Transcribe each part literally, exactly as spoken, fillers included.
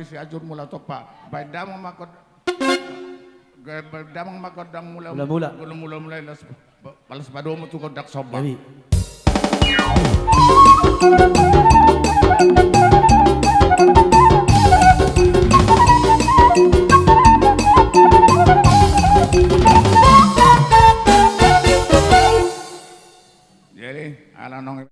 Sianjur Mula Tompa. Baen damang ma gondang, baen damang ma gondang mula, mula, mula. Gondang mula, mula, las, ba-, balas padomu tu gondang somba. Jadi. Jadi, ala nong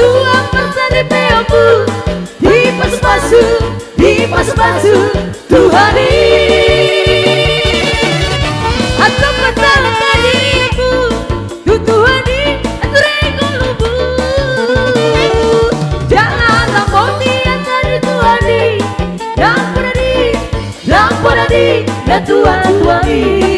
Tuhan, parsaripeonku, dipasupasu, dipasupasu Tuhan i. Antong pasahat ma diriku tu Tuhan i, antusi ngolungku. Jala ramoti angka ni Tuhan i, ndang pola di, ndang pola di, na tuan-tuan i.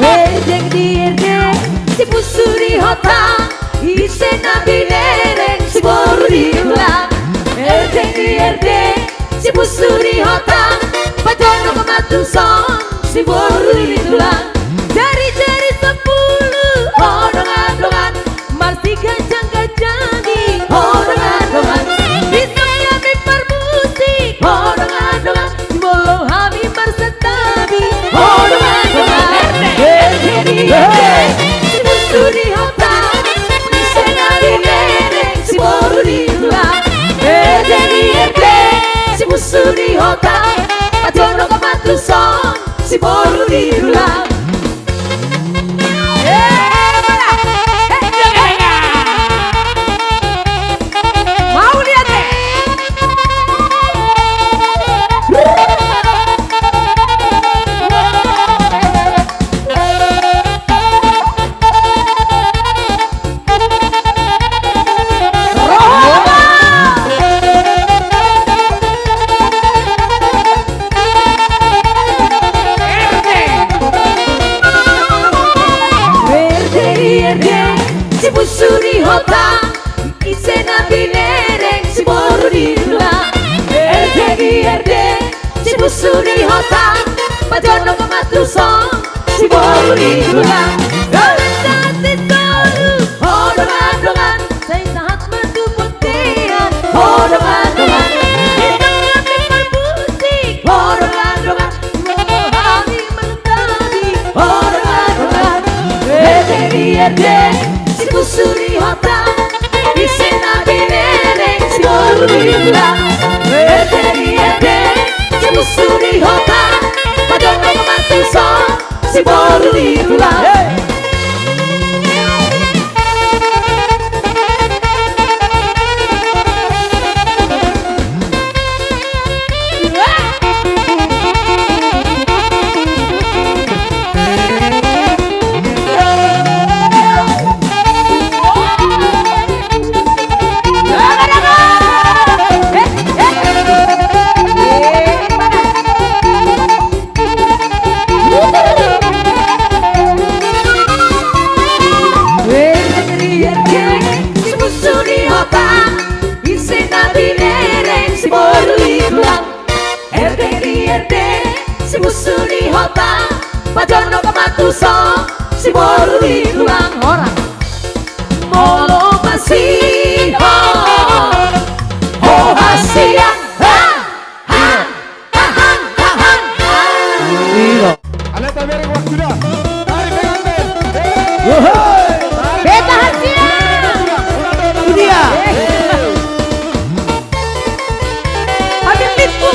Erdeng di erdeng, si pusu di hotang, ise na binereng, si boru di tulang. Erdeng di erdeng, si pusu di hotang, pajonok ma tuson, si boru di tulang. Jari-jari sampulu, ho dongan-dongan, marsiganjang-ganjangi, ho dongan-dongan. Di son hami marmusik, ho dongan-dongan. Molo hami marsantabi, ho dongan-dongan. Erdeng di erdeng, si pusu di hotang, ise na binereng, si boru di tulang. Erdeng di erdeng, si pusu di hotang, pajonok ma tuson, si boru di tulang. Simusu ni hota, pajonok ma tuson, siboru ni tulang. Hei! Sate solu, ho dongan-dongan, sai sahat ma tu bontean. Ho dongan-dongan, di tengah-tengah musik. Ho dongan-dongan, ho hami manungkali. Ho dongan-dongan, R T di R T, simusu ni hota. Ise na binereng siboru ni tulang. R T di R T, simusu ni hota. Pajonok ma tuson, siboru ni tulang. Hei! Simusu ni hota, ise na binereng siboru ni tulang. R T di R T, simusu ni hota, pajonok ma tuson, siboru ni tulang. Horas. Molo masihol ho hasian, ha, ha, ha, ha, ha, ha. Alai tabereng waktu da. Tarik pegang be. Wohoi. Beta hasian. Itu dia. Ambil lipku.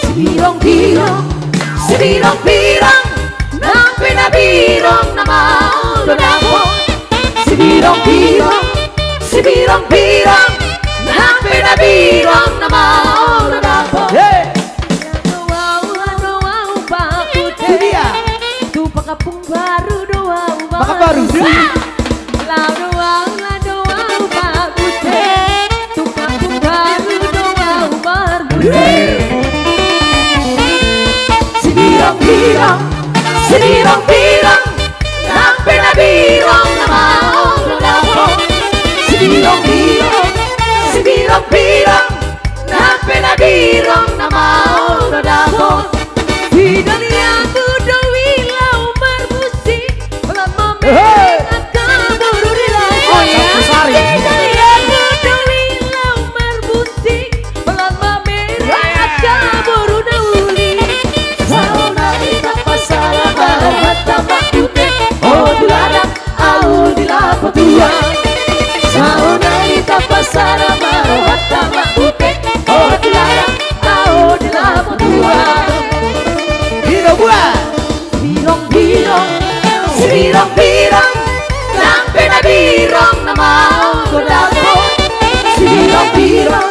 Sibirong-birong, sibirong-birong, nang pe na birong na maol do dapot. Sibirong-birong, sibirong-birong, nang pe na birong na maol do dapot. Hei. Laho au, laho au, Pak Pute. Itu dia. Tu Pekanbaru do au marmusik. Pekanbaru. Laho au, laho au, Pak Pute. Tu Pekanbaru do au marmusik. Sibirong-birong, sibirong-birong, nang pe na birong na maol do dapot. Sibirong-birong, sibirong-birong, nang pe na birong na maol do dapot. Pidalianmu do i laho marmusik, holan mamereng angka boru ni lae. Pidalianmu do i laho marmusik, holan mamereng angka boru na uli. Saonari tapasala ma rohanta, Pak Pute, ho di ladang, ahu di lapo tua. Saonari tapasala ma rohanta, Pak Pute, ho di ladang, ahu di lapo tua. Hiro bua. Sibirong-birong, sibirong-birong, nang pe na birong na maol do dapot. Sibirong-birong,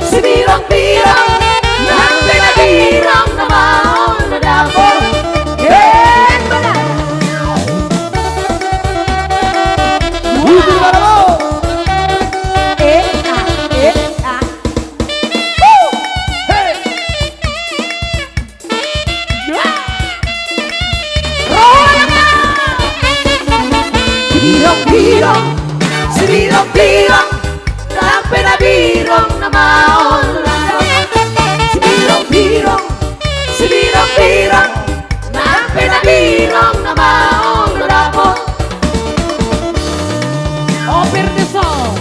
sibirong-birong, nang pe na birong na maol do dapot. Hei, mana? Butuh mana mau? Eh, ah, eh, ah. Hei. Sibirong-birong, sibirong-birong, nang pe na birong na maol. Sibirong-birong, sibirong-birong, nang pe na birong na maol do dapot. Oper de song.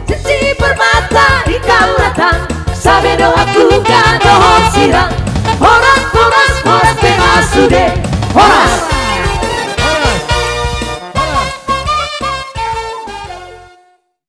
Sisi permata ikau datang, sabe do